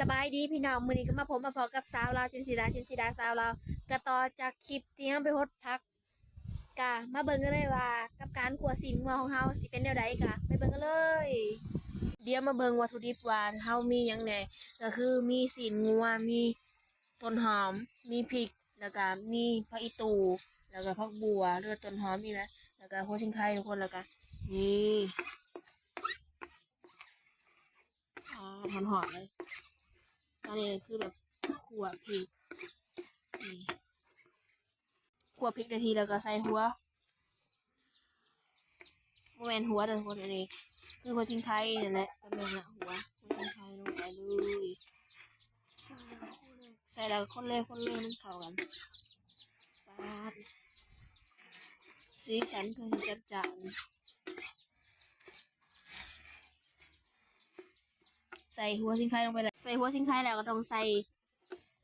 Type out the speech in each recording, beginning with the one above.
ສະບາຍດີພີ່ນ້ອງ ມື້ນີ້ກໍມາພົບມາພໍ້ກັບສາວລາວ ເຈນສີດາ ເຈນສີດາ ສາວລາວ ກໍຕໍ່ຈາກຄລິບທີ່ເຮົາໄປຫົດຜັກ ກະມາເບິ່ງກັນເລີຍວ່າ ກັບການຂົ້ວຊີ້ນງົວຂອງເຮົາຊິເປັນແນວໃດ ກະໄປເບິ່ງກັນເລີຍ. ດຽວມາເບິ່ງວັດຖຸດິບວ່າເຮົາມີຫຍັງແດ່ ກໍຄືມີຊີ້ນງົວ ມີຕົ້ນຫອມ ມີພິກ ແລ້ວກະມີຜັກອີ່ຕູ່ ແລ້ວກະຜັກບົ່ວ ຫຼືວ່າຕົ້ນຫອມນີ້ແຫຼະ ແລ້ວກະຫົວສີໄຄທຸກຄົນ ແລ້ວກະນີ້ ອ່າ ຮ້ອນໆເລີຍ. ອັນນີ້ຄືແບບຂົ້ວພິກ ນີ້ ຂົ້ວພິກໄດ້ທີ່ແລ້ວກໍໃສ່ຫົວ ບໍ່ແມ່ນຫົວເດີທຸກຄົນ ອັນນີ້ຄືຫົວສີໄຄນັ້ນແຫຼະ ກໍແມ່ນລະ ຫົວ ຫົວສີໄຄລົງໄປເລີຍ ໃສ່ແລ້ວຄົນເລີຍ ຄົນເລີຍໃຫ້ມັນເຂົ້າກັນ. ປາດ ສີສັນຄືຊິຈັດຈ້ານ. ໃສ່ຫົວສີໄຄລົງໄປແລ້ວ ໃສ່ຫົວສີໄຄແລ້ວກໍຕ້ອງໃສ່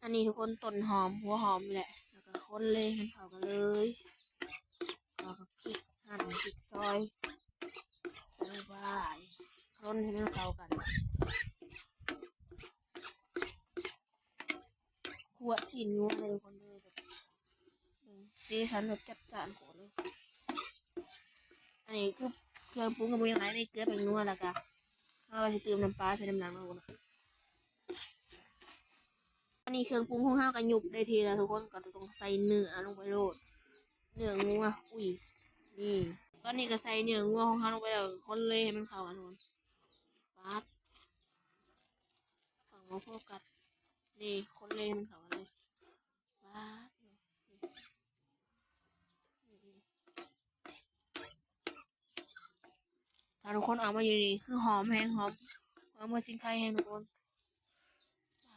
ອັນນີ້ທຸກຄົນ ຕົ້ນຫອມ ຫົວຫອມນີ້ແຫຼະ ແລ້ວກໍຄົນເລີຍໃຫ້ມັນເຂົ້າກັນເລີຍ ແລ້ວກໍພິກ ຫັ່ນພິກຊອຍ ໃສ່ໄປ ຄົນໃຫ້ມັນເຂົ້າກັນ. ຂົ້ວຊີ້ນງົວເລີຍທຸກຄົນເດີ ແບບ ເບິ່ງ ສີສັນແບບຈັດຈ້ານໂຄດເລີຍ. ອັນນີ້ຄືເຄື່ອງປຸງກໍບໍ່ມີຫຍັງຫຼາຍ ມີເກືອ ແປ້ງນົວ ແລ້ວກະເຮົາກໍຊິຕື່ມນ້ຳປາໃສ່ນຳຫຼັງເນາະ. ອັນນີ້ເຄື່ອງປຸງຂອງເຮົາກໍຍຸບໄດ້ທີ່ແລ້ວທຸກຄົນ ກໍຕ້ອງໃສ່ເນື້ອລົງໄປໂລດ ເນື້ອງົວ ອຸ້ຍ ນີ້ ຕອນນີ້ກໍໃສ່ເນື້ອງົວຂອງເຮົາລົງໄປແລ້ວ ຄົນເລີຍໃຫ້ມັນເຂົ້າກັນທຸກຄົນ. ປາດ ເບິ່ງບໍ່ໂຟກັສ ນີ້ ຄົນເລີຍໃຫ້ມັນເຂົ້າກັນເລີຍ. ປາດ ນີ້ ນີ້ ນີ້ ຖ້າທຸກຄົນເອົາມາຢູ່ນີ້ ຄືຫອມແຮງ ຫອມ ຫອມຫົວສີໄຄແຮງທຸກຄົນ.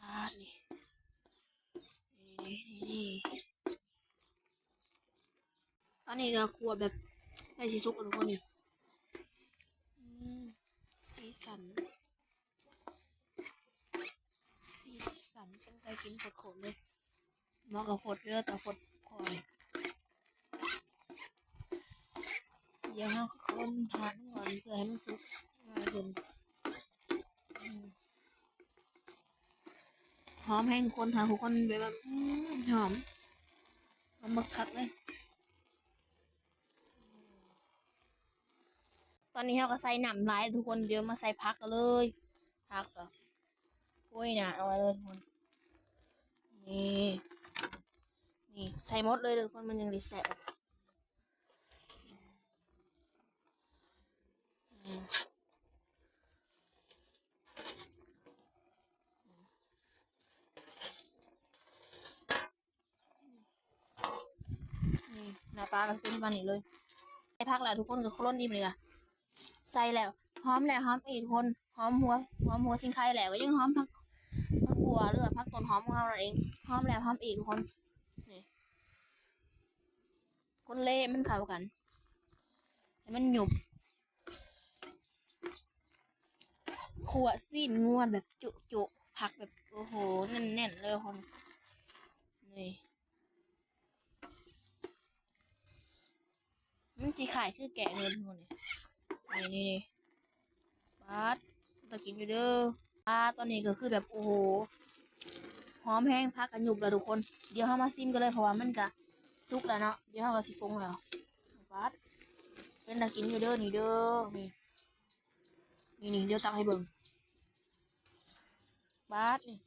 ປາດ ນີ້ ນີ້ ນີ້ ນີ້ ຕອນນີ້ກໍຂົ້ວແບບໃກ້ຊິສຸກແລ້ວທຸກຄົນ ນີ້ ອືມ ສີສັນ ສີສັນເປັນຕາກິນໂຄດໆເລີຍ. ເໝາະກັບຟົດເດີ ຕາຟົດກ່ອນ. ດຽວເຮົາຄົນທານກ່ອນ ເພື່ອໃຫ້ມັນສຸກງ່າຍຂຶ້ນ. ອືມ ຫອມແຮງທຸກຄົນ ຖ້າທຸກຄົນແບບວ່າ ອືມ ຫອມ ຫອມບັກຄັກເລີຍ. ຕອນນີ້ເຮົາກໍໃສ່ນ້ຳຫຼາຍທຸກຄົນ ດຽວມາໃສ່ຜັກກັນເລີຍ. ຜັກກໍໂອ້ຍໜ້າເອົາໄວ້ເລີຍທຸກຄົນ ນີ້ ນີ້ໃສ່ໝົດເລີຍທຸກຄົນ ມັນຈັ່ງໄດ້ແຊບ. ນີ້ ໜ້າຕາກໍເປັນປະມານນີ້ເລີຍ. ໃສ່ຜັກແລ້ວທຸກຄົນກໍຄົນອີກ ນີ້ກະໃສ່ແລ້ວ ຫອມແລ້ວຫອມອີກທຸກຄົນ ຫອມຫົວ ຫອມຫົວສີໄຄແລ້ວ ກໍຍັງຫອມຜັກ ຜັກບົ່ວ ຫຼືວ່າຜັກຕົ້ນຫອມຂອງເຮົານັ້ນເອງ ຫອມແລ້ວຫອມອີກທຸກຄົນ. ນີ້ ຄົນເລະໃຫ້ມັນເຂົ້າກັນ ໃຫ້ມັນຫຍຸບ. ຂົ້ວຊີ້ນງົວແບບຈຸໆ ຜັກແບບ ໂອ້ໂຫ ແໜ້ນໆເລີຍຄົນ ນີ້ ມັນຊິຄ້າຍຄືແກງເລີຍທຸກຄົນ ນີ້ ນີ້ໆ ປາດ ຕາກິນຢູ່ເດີ. ອາ ຕອນນີ້ກໍຄືແບບ ໂອ້ໂຫ ຫອມແຮງ ຜັກກໍຫຍຸບແລ້ວທຸກຄົນ. ດຽວເຮົາມາຊີມກັນເລີຍ ເພາະວ່າມັນກະສຸກແລ້ວເນາະ ດຽວເຮົາກໍຊິປົງແລ້ວ. ປາດ ເປັນຕາກິນຢູ່ເດີ ນີ້ເດີ ນີ້ ນີ້ໆ ດຽວຕັກໃຫ້ເບິ່ງ. ບາດນີ້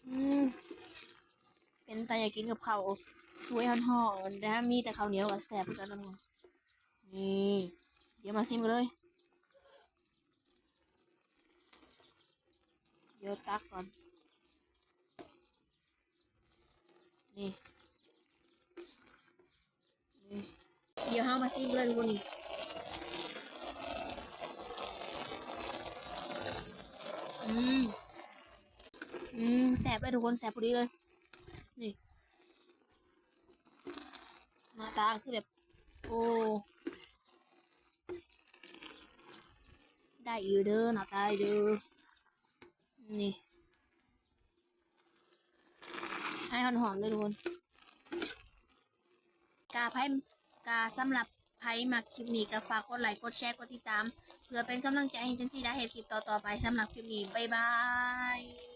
ອືມ ເປັນຕາຢາກກິນກັບເຂົ້າສວຍຮ້ອນໆ ແຕ່ຖ້າມີແຕ່ເຂົ້າໜຽວກໍແຊບຄືກັນເນາະ. ນີ້ ດຽວມາຊີມກັນເລີຍ ດຽວຕັກກ່ອນ. ນີ້ ນີ້ ດຽວເຮົາມາຊີມເລີຍທຸກຄົນ. ອືມ ອືມ ແຊບເລີຍທຸກຄົນ ແຊບພໍດີເລີຍ. ນີ້ ໜ້າຕາຄືແບບ ໂອ້ ໄດ້ຢູ່ເດີ ໜ້າຕາໄດ້ຢູ່. ນີ້ ໄຟຮ້ອນໆເດີທຸກຄົນ. ກະໃຜ ກະສຳລັບ ໃຜມັກຄລິບນີ້ກໍຝາກກົດໄລ ກົດແຊ ກົດຕິດຕາມ ເພື່ອເປັນກຳລັງໃຈໃຫ້ຈັນຊີໄດ້ເຮັດຄລິບຕໍ່ໆໄປ. ສຳລັບຄລິບນີ້ ບາຍບາຍ.